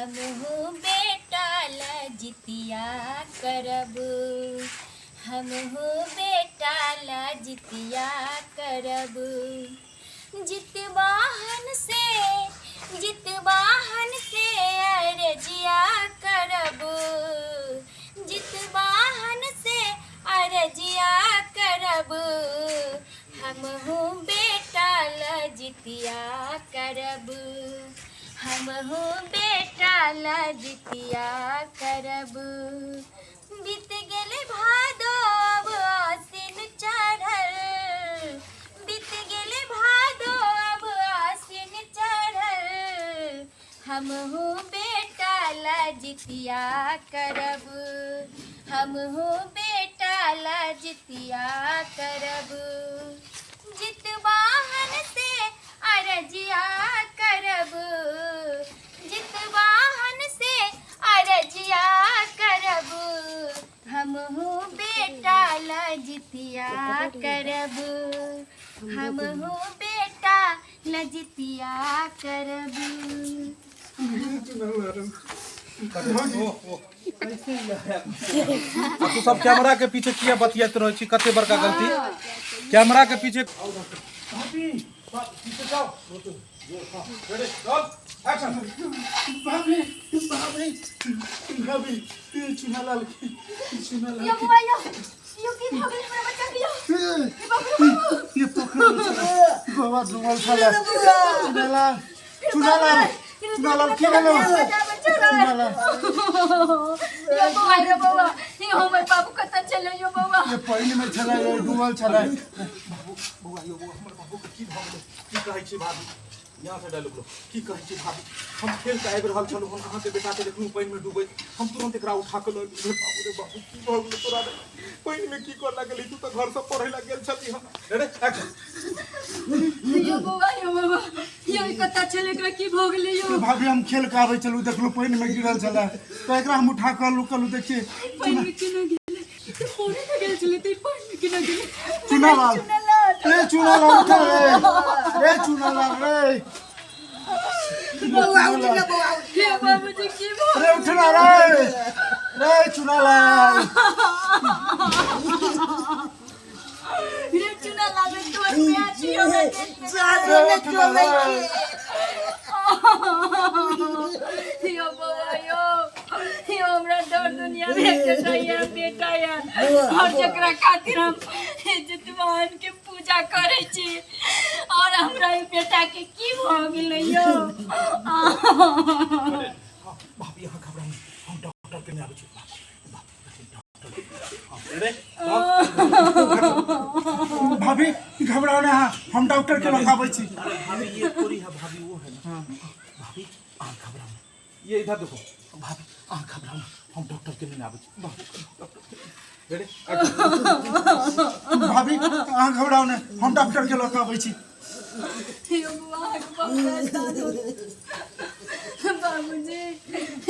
हमहूँ बेटा ला जितिया करब, हमहूँ बेटा ला जितिया करब। जितवाहन से, जितवाहन से अरजिया करब, जितवाहन से अरजिया करब। हमहूँ बेटा ला जितिया करब, हमहूँ बेटा ला जितिया करब। बीत गेल भादो अब आसिन चढ़ल, बीत गेल भादो अब आसिन चढ़ल। हमहूँ बेटा ला जितिया करब, हमहूँ बेटा ला जितिया करब। जितवाहन से अरजिया करब, जितवाहन से अरजिया करब। हमहूँ बेटा ला जितिया करब, हमहूँ बेटा ला जितिया करब। आ तू सब कैमरा के पीछे किया बतियाइत रहै छी? कते बड़का गलती, कैमरा के पीछे। भाभी, भाभी, भाभी, ये चुनालाल की, चुनालाल यो की। बुआ, यो यो की भऽ गेल हमरा बच्चा के यो? ये पोखर में छला, गोवा डूबल छला। चुनालाल, चुनालाल, चुनालाल की भेलो? चुनालाल। यो बौआ, यो बौआ, यो हमर बाबू कतऽ छलै यो बौआ? ये पानि में छला, ये डूबल छला। बौआ यौ बौआ, हमर बाबू के की भऽ गेलै? की कहै छी भाभी? यहाँ से डायलॉग लो। की कहै छी भाभी, हम खेल के आबि रहल छलहुँ, हम अहाँके बेटाके देखलहुँ पानिमे डूबैत, हम तुरंत एकरा उठा कऽ लऽ गेलहुँ। रे बाबू, रे बाबू, की भऽ गेलौ तोरा रे? पानिमे की करऽ लागली? तू तऽ घरसँ पढ़ै लए गेल छली हँ। रे एक्शन। यो बौआ, यो बौआ, यो ई कतऽ छलै? एकरा की भऽ गेलै यो? भाभी, हम खेल के आबै छलहुँ, देखलहुँ पानि में गिरल छलै, तऽ एकरा हम उठा कऽ लुकलहुँ। देखिए। पानिमे केना गेलै? ई तऽ पढ़े लए गेल छलै, तऽ ई पानिमे केना गेलै? चुनालाल। चुनालाल। रे चुनालाल, उठा रे, रे चुनालाल रे। बौआ, उठ ने बौआ, उठ। हे बाबूजी, की भऽ रे उठना रे, रे चुनालाल। रे चुनालाल रे, तोर माय छी हमरा देश में। रे उठना रे। यो बौआ, यो यो हमरा डर दुनिया में एकटा या बेटा या और जकरा खातिर हम जितवान के पूजा करै छी, और हमरा ई बेटा के की भऽ गेलै यो? भाभी, अहाँ घबराउ नहि, हम डॉक्टर के नहि आबै छी। रे। भाभी, घबराओ ना, हम डॉक्टर के लगाबै छी। अरे भाभी, ये थोड़ी है भाभी, वो है ना। भाभी, अहाँ घबराउ नहि, ये इधर देखो। भाभी, अहाँ घबराउ नहि, हम डॉक्टर के नहीं आबै छी। बाबू, डॉक्टर के रेडी। भाभी, अहाँ घबराउ ना, हम डॉक्टर के लऽ कऽ आबै छी। यो बौआ, अहाँके बहुत एहसान होत। बाबूजी,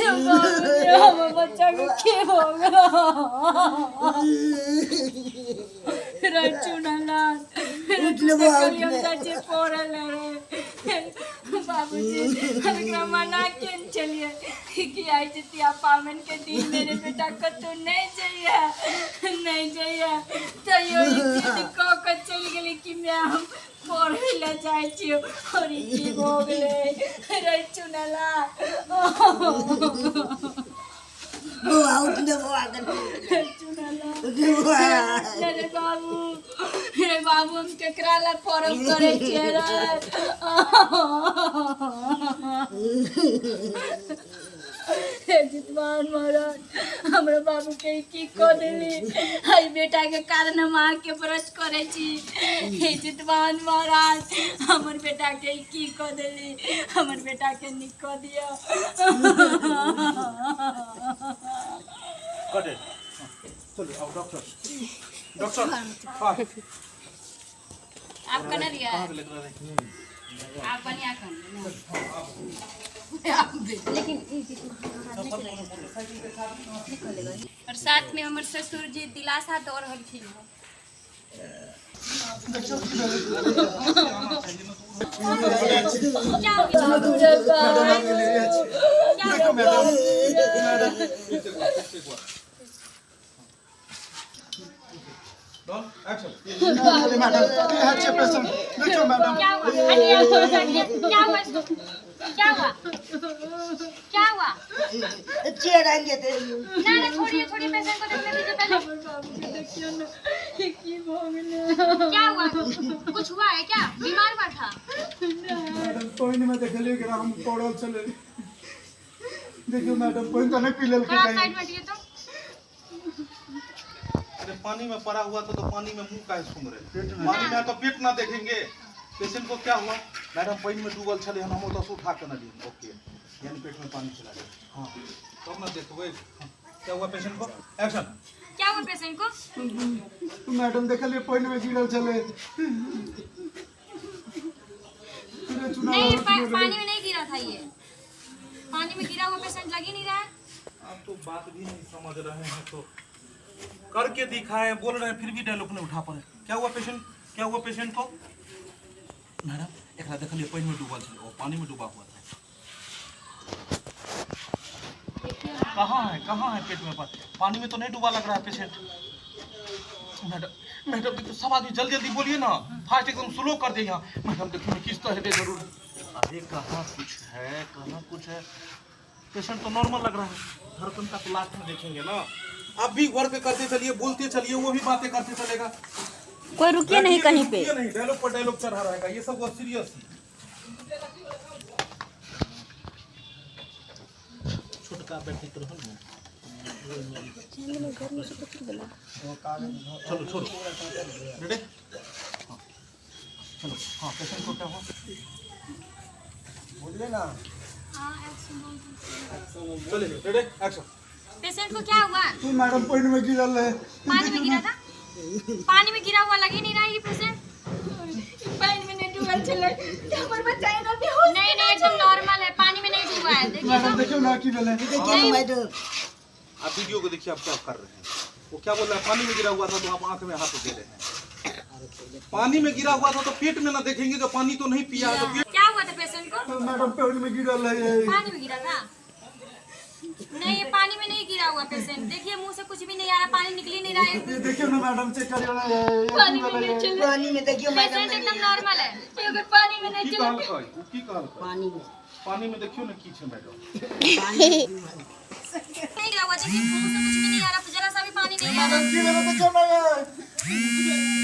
यो बाबूजी, हमर बच्चा के की भऽ गेल रे? चुनालाल रे, उठ ले बौआ, उठ हम ले। जाइ छियै पढ़ै लए रे। बाबूजी, हम एकरा मना केने छलियै कि आइ जितिया पाबनि के दिन मेरे बेटा कतहु नहि जइहे, नहि जइहे, तैयो ई जिद कऽ कऽ चलि गेलै कि माय, हम पढ़ै लए जाइ छियौ। और ई की भऽ गेलै रे चुनला? बौआ, उठ ने बौआ, चुनला। उठ ने बौआ। रे बाबू, रे बाबू, हम केकरा लए परब करै छियै रे? हे जितवान महाराज, हमरा बाबू के ई की कऽ देली? एहि बेटा के कारण हम अहाँके व्रत करै छी। हे जितवान महाराज, हमर बेटा के ई की कऽ देली? हमर बेटा के नीक कऽ दिअ। कटे, चलू आउ। डॉक्टर, डॉक्टर, हाँ। आप कना लिया? कहाँ गेलै एकरा रे? आप बढ़िया कर। लेकिन ई बीचमे हाथ नहि चलेगा, और साथ में हमर ससुर जी दिलासा दऽ रहलखिन हँ। देखो मैडम। फिर से एक बार, फिर से एक बार। Done, action. मैडम, इएह छै पेशेंट, देखियौ मैडम। क्या हुआ? हटिए, आप थोड़ा सा हटिए। क्या हुआ इसको? क्या हुआ? क्या हुआ? चेहरा थे। ना ना, छोड़िए छोड़िए, पेशेंट को देखने दीजिए पहले। बाबूजी, देखियौ ने की भऽ गेलै। क्या हुआ? कुछ हुआ है क्या? बीमार हुआ था? मैडम, पानि में देखलियै एकरा हम पड़ल छलै। देखियौ मैडम, पानि तऽ नहि पी लेलकै थोड़ा कहीं? साइड में हटिए तो। अरे, पानी में पड़ा हुआ था तो पानी में मुंह काहे सूंघ रहे? पानी में तो पेट ना देखेंगे। पेशेंट को क्या हुआ? मैडम, पानी में डूबल छले हन, हम ओतऽ से उठा के अनलियै। ओके, यानी पेट में पानी चला गया। हाँ, तब ना देखबै। हाँ, क्या हुआ पेशेंट को? एक्शन। क्या हुआ पेशेंट को? मैडम, देखलियै पानि में गिरल छलै। पूरे चुना नहीं, पानी में नहीं गिरा था ये। पानी में गिरा हुआ पेशेंट लग ही नहीं रहा है। आप तो बात भी नहीं समझ रहे हैं, तो करके दिखाए बोल रहे हैं, फिर भी डायलॉग नहीं उठा पा रहे। क्या हुआ पेशेंट? क्या हुआ पेशेंट को? मैडम, एकरा देखलिए पानी में डूबल छलै, वो पानी में डूबा हुआ था। कहाँ है? कहाँ है पेट में? पानी में तो नहीं डूबा लग रहा है पेशेंट। मैडम, मैडम, देखिए, सब आदमी जल्दी जल्दी बोलिए ना, फास्ट, एकदम स्लो कर दे यहाँ। मैडम, देखिए ना, किस तरह जरूर। अरे, कहाँ कुछ है? कहाँ कुछ है? पेशेंट तो नॉर्मल लग रहा है। धड़कन का तो लास्ट में देखेंगे ना। आप भी वर्क करते चलिए, बोलते चलिए, वो भी बातें करते चलेगा। कोई रुकिए नहीं कहीं पे। रुकिए नहीं, डायलॉग पर डायलॉग चढ़ा रहेगा। ये सब बहुत सीरियस है। छोटका बैठे रहल ने। चलो, छोड़ो, रेडी। हाँ, चलो। हाँ, पेशेंट को क्या हुआ? बोलिए ना। हाँ, एक्शन बोल। चलिए, रेडी, एक्शन। पेशेंट को क्या हुआ? तू मैडम, पानि में गिरल रहे। पानी में गिरा था? पानी में गिरा हुआ लग ही नहीं रहा है ये पेशेंट। पानि में नहि डूबल छलै तऽ हमर बच्चा एना बेहोश? नहीं नहीं, एकदम नॉर्मल है, पानी में नहीं डूबा है, देखिए मैडम, तो। देखियो ना की भेलै। देखिए मैडम। आप वीडियो को देखिए, आप क्या कर रहे हैं। वो क्या बोल रहा है? पानी में गिरा हुआ था तो आप आंख में हाथ दे रहे हैं। पानी में गिरा हुआ था तो पेट में ना देखेंगे? जो पानी तो नहीं पिया है तो पेट क्या हुआ था पेशेंट को? मैडम, पानि में गिरल रहे। पानी में गिरा था? नहीं, ये पानी में नहीं गिरा हुआ पेशेंट। देखिए, मुंह से कुछ भी नहीं आ रहा, पानी निकल ही नहीं रहा है। ये देखियो ना मैडम, चेक करियो ना, ये पानी की में भेलै? नहि छलै। पानी में देखियो मैडम। पेशेंट एकदम नॉर्मल है। अगर पानी में नहि की छलै। कहलकै ओ? की कहलकै? पानी में। पानी में देखियो ना की छै मैडम। नहीं गिरा हुआ, देखिए, मुंह से कुछ भी नहीं आ रहा, जरा सा भी पानी नहीं आ रहा। मैडम, की भेलै? देखियो ना ये।